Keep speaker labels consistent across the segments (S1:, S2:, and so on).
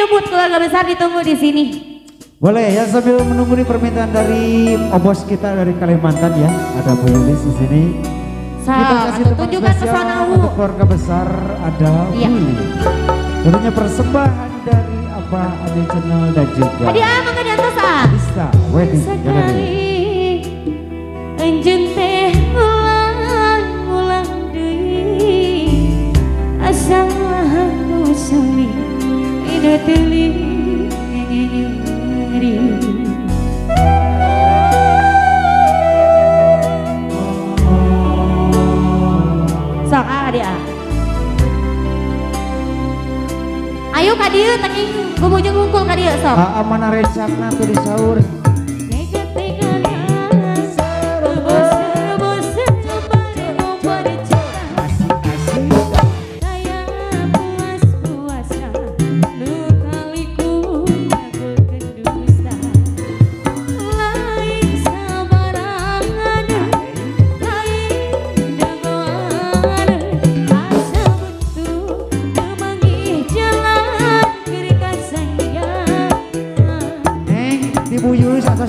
S1: Ayo buat keluarga besar ditunggu di sini.
S2: Boleh ya, sambil menunggu di permintaan dari obos kita dari Kalimantan ya. Ada Bu Yulis di sini. Kita kasih tempat spesial untuk keluarga besar ada Willy. Tentunya persembahan dari Abah Ade Channel dan juga
S1: Hadiah mangga di atas ah.
S2: Lista Wedding Gallery.
S1: Anjeun teh ulang-ulang deui asal nu sami ida teuling ngeri. Sok ah dia. Ayo ka dieu teuing gumujeng hungkul ka dieu sok.
S2: Aa mana recakna tuh disaur.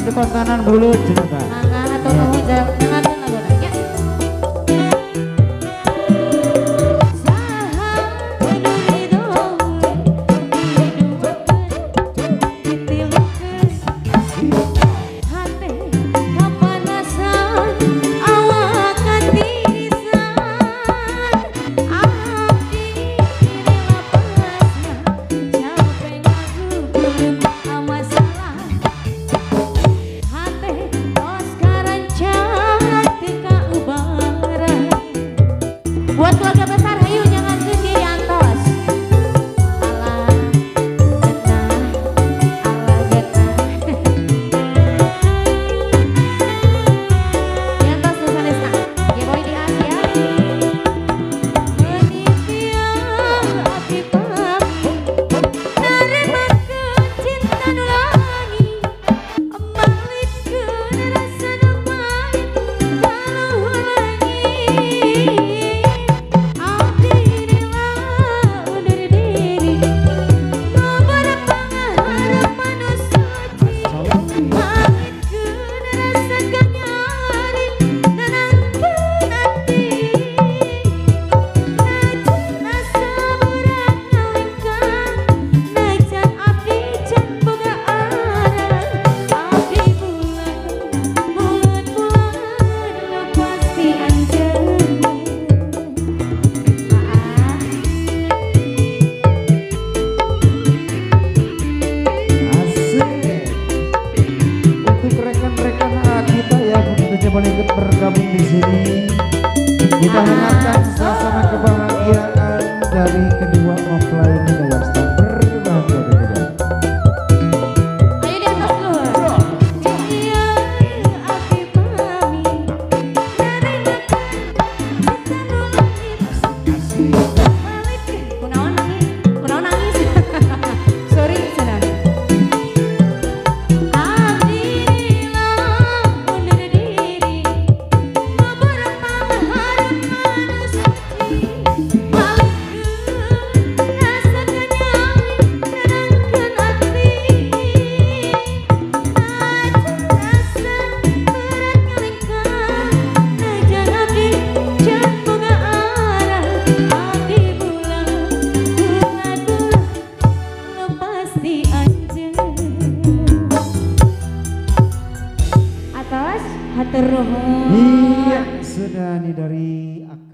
S2: Kontanan bulut jenaka.
S1: Mangga atau nuhun dengarkeun laguna nya. Saha nu ridho ditilukeun hate kapanasan awak katirisan abdi rela pasna capek ngaguguleun masalah. Buat keluarga besar, hayu jangan sedih diantos. Alah, genah, alah genah. Diantos nu sanesna. Ya boy di Asia. Menitiang abdi pami, naremakeun cinta nu langi, malikeun rasa nu pahit kaluhur langit.
S2: Boleh ikut bergabung di sini. Kita hangatkan suasana kebahagiaan dari kedua mempelai muda yang sedang berbahagia tentunya.
S1: Ayo di atas dulu. Kunaon nangis, kunaon nangis. Sorry, senang.
S2: Iya, sudah nih dari aku.